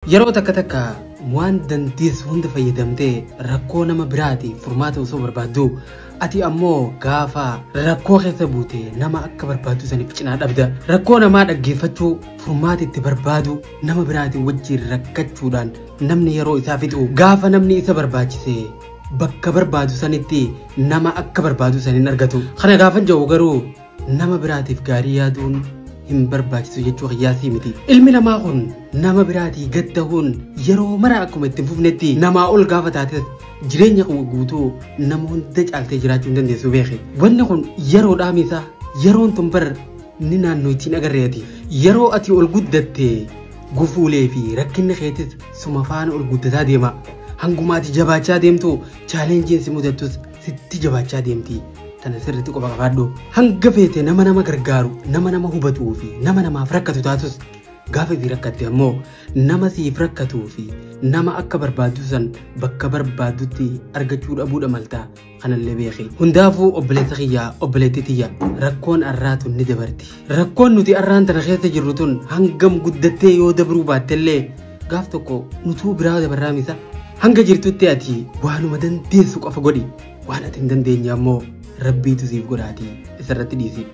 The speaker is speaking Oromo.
Yeroo takka takka waan dandeessu hunda fayyadamtee rakkoo nama biraatiif furmaata osoo barbaaddu, ati ammoo gaafa rakkoo keessa buute nama akka barbaaddu saniif cinaa dhabda. Rakkoo namaa dhaggeeffachuu, furmaata itti barbaadu, nama biraatiin wajjin rakkachuudhaan namni yeroo isaa fixu, gaafa namni isa barbaachise bakka barbaadu sanitti nama akka barbaadu san hin argatu. Kana gaafan jedhu garuu nama biraatiif gaarii yaaduun hin barbaachisu jechuu qiyyaasii miti. Ilmi namaa kun nama biraatii gad ta'uun yeroo mara akkuma itti hin fufnetti, namaa ol gaafa taates jireenya kee guutuu nama hunda caaltee jiraachuu hin dandeessu beeki. Wanni kun yeroodhaa misa, yeroon tun bar ni naannoo ittiin agarreeti. Yeroo ati ol guddatte gufuulee fi rakkinni keetis suma faana ol guddataa deema. Hanguma ati jabaachaa deemtu chaalenjiin si mudattus sitti jabaachaa deemti. Tana sirriitti qofa qabaadhu. Hanga feete nama nama gargaaru, nama nama hubatuu fi nama namaaf rakkatu taatus, gaafa itti rakkatte ammoo nama siif rakkatuu fi nama akka barbaaddu san bakka barbaaddutti argachuu dhabuudha maltaa, kanallee beeki. Hundaafuu obboleessa kiyyaa, obboleettii tiyya, rakkoon arraa tun ni dabarti. Rakkoon nuti arraan tana keessa jirru tun hangam guddattee yoo dabruu baattellee gaaf tokko nutuu biraa dabarraa misa. Hanga jirtutti ati waanuma dandeessu qofa godhi. Waan ati hin dandeenye ammoo Rabbiitu siif godhaatii isarratti dhiisi.